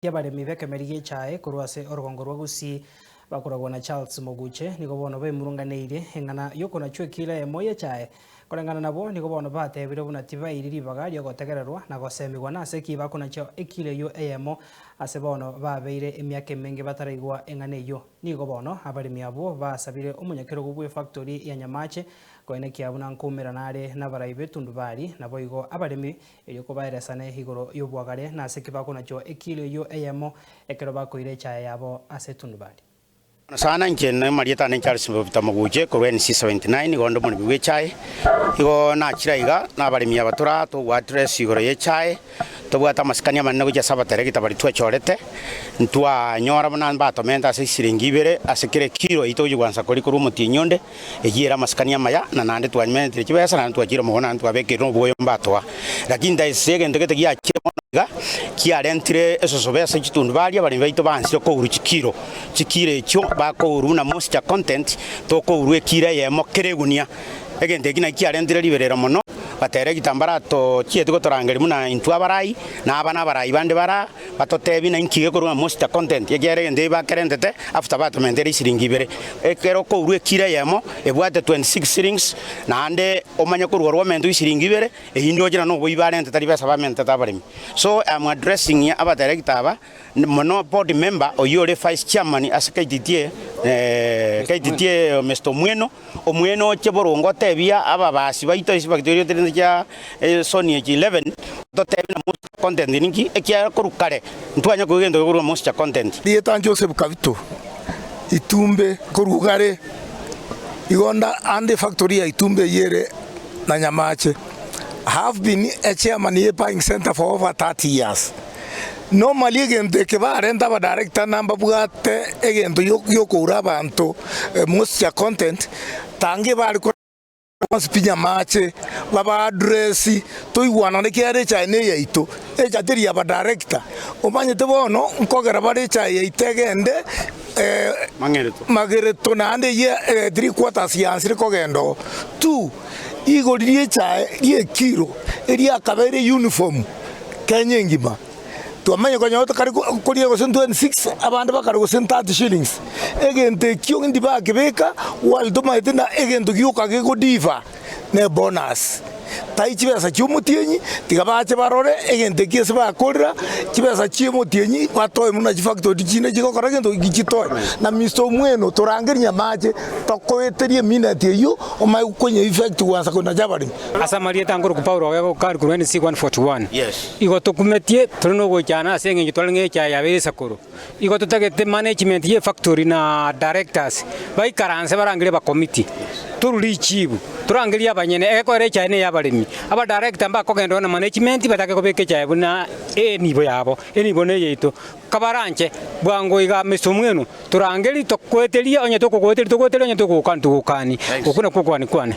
Abaremi b'ekemeri gi'echae korwa ase orogongo rwa Gusii bakoragwa na Charles Moguche nigo bono baimurunganeirie eng'ana y'okonachwa ekilo eyemo y'echae. Koreng'ana nabwo nigo bono batebire buna tibairi ribaga riogotegererwa na gosemigwa nase ki bakonacha ekilo eyio eyemo ase bono babeire emiaka emenge bataraigwa eng'ana eyio. Nigo bono abaremi abwo basabire omonyakerogo bw'efactory ya Nyamache koenekia buna nkoumerana are nabarai b'etundubari naboigo abaremi Erio kobaeresane igoro y'obwagare, nase ki bakonachwa ekilo eyio eyemo ekero bakoira echaye yabo ase etundubari? Bono sana inche namarieta ane Charles Mbabita Moguche korwa NC 79 igo onde omoremi bw'echae. Igo nachire aiga na abaremi aba tore aa togoaddress igoro y'echae, tobwate amasikani amanene gochia ase abateregita baria twechorete, ntwanyora buna mbatomente ase chisiringi ibere ase kera ekilo eyio togochia goansa koria korwa omotienyi onde. Eyio ere amasikani amaya, na naende twanyementire chibesa, naende twachire mogondo, naende twabekeire nobwoyo mbatoa. Lakini taisi egento gete giachire mono iga, kiarentire esosobe ase chitundubari, abaremi baito baansire kourwa chikiro. Chikiro echio bakourwa buna moisture content, tokourwa ekiro eyemo kera egunia. Egento eki nakio kiarentire riberera mono, batera egitambara tochieti gotorangeria buna intwe abarai, na aba nabarai bande bara. Batotebi na inki gekorwa ng'a moisture content, ekiagera egento eki bakerentete after batomentere isiringi ibere. Ekero okourwa ekiro eyemo ebwate 26 shillings, naende omanye korwa orwo omentwe isiringi ibere, eyio ndoche na noboibi barente tari besa bamentete abaremi. So am addressing abadirector aba, mono board member oyio ore vice chairman ase KTTA, KTTA Mister Omweno, Omweno oche boronge otebie ababasi baito ase chifactory oterente chia Sony echi 11, ototebie na moisture content ninki, ekiagera korwa kare ntwanya koigwa egento gekorwa moisture content. Rieta Joseph Kabito, Itumbe korwa Ugare, igo nda ande efactory ya Itumbe eyio ere na Nyamache. I have been a chairman ye buying center for over 30 years. Normally egento eke barente abadirector nambabwate egento giokoura abanto moisture content, tangi bare bonsi pi nyamache, baba address, toigwanane ekiagera echae ne eyaito, echa teri ya abadirector. Omanyete bono nkogera bare echae yaito egende magereto naende eyio 3/4 yansire kogenda oo. Two, rigori ria echae ria ekiro eriakabeire uniform Kenya engima. Twamanya konya tokare koria gose 26 abande bakare gose 30 shillings. Egento ekio indi bakebeka while tomaete na egento gioka gegodiva ne bonus. Tai chibesa chia omotienyi tiga bache barore egento ekio ase bakorera chibesa chia omotienyi batoe buna chifactory chinde chigokora egento eki chitoe. Na Mister Omweno torangerie amache tokoeterie emineti eyio omanye konya effect gwansa konacha abaremi. Ase amarieta nkorokwa Paulo ogegoka korwa NC 141. Igo tokumetie tore nogoichana ase eng'encho tore ng'a echae yabeire esakoro. Igo totagete management ye efactory na directors baikaranse barangerie abakomiti, torure richibu, torangerie abanyene egekorera echae ne eyabaremi. Abadirector mbakogenda na management batake kobeka echae buna enibo yabo, enibo neyaito. Kabaranche bwango iga Mister Omweno, torangerie togoeterie onye tokogoeteria togoeterie onye togokani togokani. Okwo nakwo okogania kwane.